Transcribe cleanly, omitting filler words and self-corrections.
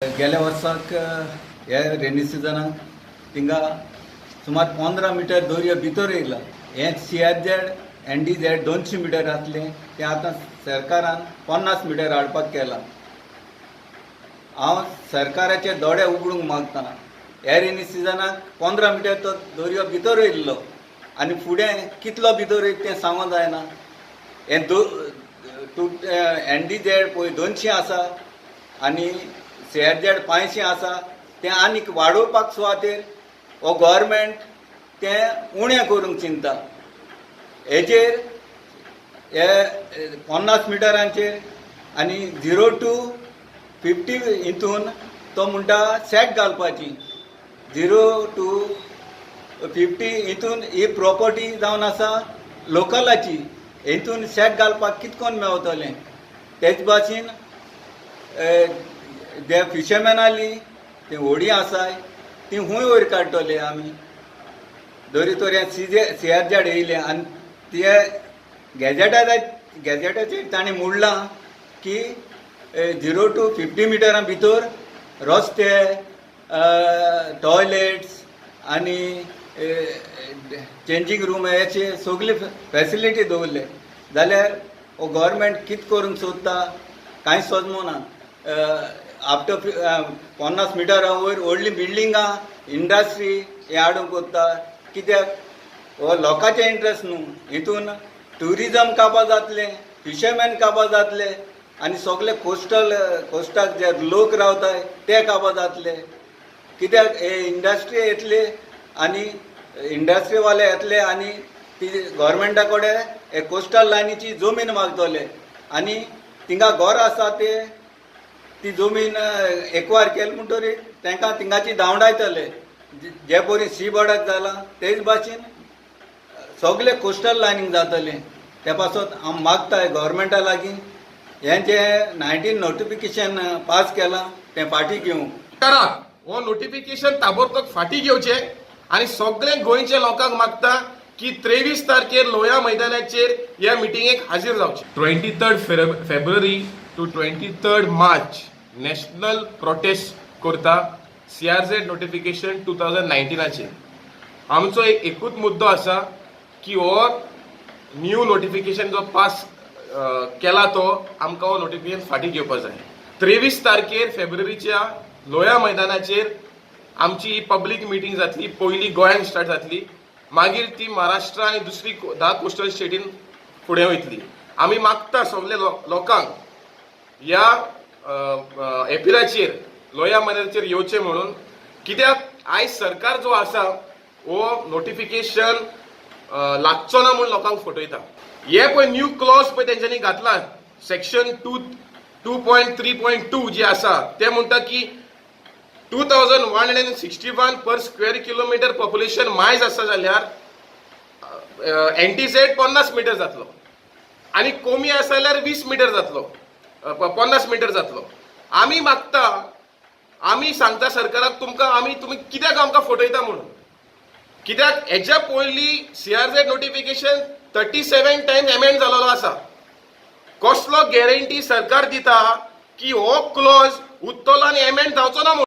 गेल्या वर्साक ह्या रेनी सिजनाक थिंगा सुमार 15 मिटर दर्या भितर येयला. हें CRZ NDZ 200 metre आसलें, तें आतां सरकारान 50 मिटर हाडपाक केलां. हांव सरकाराचे दोळे उगडूंक मागता. ह्या रेनी सिजनाक 15 मिटर तो दर्यो भितर येयल्लो आनी फुडें कितलो भितर येयत तें सांगूंक जायना. हें दो टू NDZ पळय 200 आसा आनी CRZ 500 आसा, तें आनीक वाडोवपाक सुवातेर हो गव्हर्मेंट तें उणें करूंक चिंता. हेजेर हे 50 मिटरांचेर आनी 0 टू 50 हितून तो म्हणटा शॅक घालपाची. 0 टू 50 हितून ही प्रॉपर्टी जावन आसा लोकलाची, हितून शॅक घालपाक कित कोन्न मेवतलें? तेच भाशेन जे फिशरमॅनाली ती व्हडीं आसाय ती खूंय वयर काडटले आमी? दरी तर हें CRZ येयलें आनी ते गॅजेटाचेर ताणें म्हणलां की 0 टू 50 मिटरां भितर रस्ते, टॉयलेट्स आनी चेंजींग रूम हेचे सगळे फेसिलिटी दवरले. जाल्यार हो गव्हर्मेंट कित करूंक सोदता कांय समजना. आफ्टर 50 मिटरा वयर व्हडलीं बिल्डिंगां, इंडस्ट्री हें हाडूंक कोत्ता. कित्याक हो लोकांचे इंट्रस्ट न्हू, हितून ट्युरिजम काबा जातलें, फिशरमॅन काबा जातले आनी सगले कोस्टल कोस्टाक जे लोक रावताय ते काबा जातले. कित्याक हे इंडस्ट्री येतले आनी इंडस्ट्रीवाले येतले आनी ती गव्हर्मेंटा कडेन हे कोस्टल लायनीची जमीन मागतले आनी थिंगा घर आसा ते ती जमीन एकवार केली म्हणटरीर तांकां थिंगाची धांवडायतले. जे परी सी बोर्डाक जालां तेच भाशेन सगले कोस्टल लायनीक जातलें. ते पासत हांव मागताय गव्हर्मेंटा लागीं, हें जें 19 नोटिफिकेशन पास केलां तें फाटीं घेवंक. सरकाराक हो नोटिफिकेशन ताबडतोब फाटीं घेवचें आनी सगळे गोंयच्या लोकांक मागता की 23 तारखेर लोया मैदानाचेर ह्या मिटिंगेक हाजीर जावचे. 23rd February to 23rd March national protest करता CRZ notification 2019आचेर. आमचो एक एकूच मुद्दो आसा की हो न्यू नोटिफिकेशन जो पास केला तो आमकां हो नोटिफिकेशन फाटीं घेवपाक जाय. 23 तारखेर फेब्रुवारीच्या लोया मैदानाचेर आमची ही पब्लीक मिटींग जातली. पयली गोंयांत स्टार्ट जातली, मागीर ती महाराष्ट्र आनी दुसरी 10 कोस्टल स्टेटीन फुडें वयतली. आमी मागता सगळे लोकांक ह्या एप्रिलाचेर लोया मैदानाचेर येवचें म्हणून, कित्याक आयज सरकार जो आसा हो नोटिफिकेशन लागचो ना म्हूण लोकांक फटयता. हे पळय न्यू क्लॉज पळय तेंच्यांनी घातला, section 2 2.3.2 जे आसा ते म्हणटा की 2161 per square kilometre population मायज आसा जाल्यार NTZ 50 metre जातलो आनी कमी आसा जाल्यार 20 मिटर जातलो, 50 मिटर जातलो. आमी मागता, आमी सांगता सरकाराक, तुमकां आमी तुमी कित्याक आमकां फटयता म्हणून? कित्याक हेच्या पयलीं CRZ notification 37 times amend जाल्लो आसा. कसलो गॅरंटी सरकार दिता की हो क्लॉज उरतलो आनी एमेंड जावचो ना म्हणून?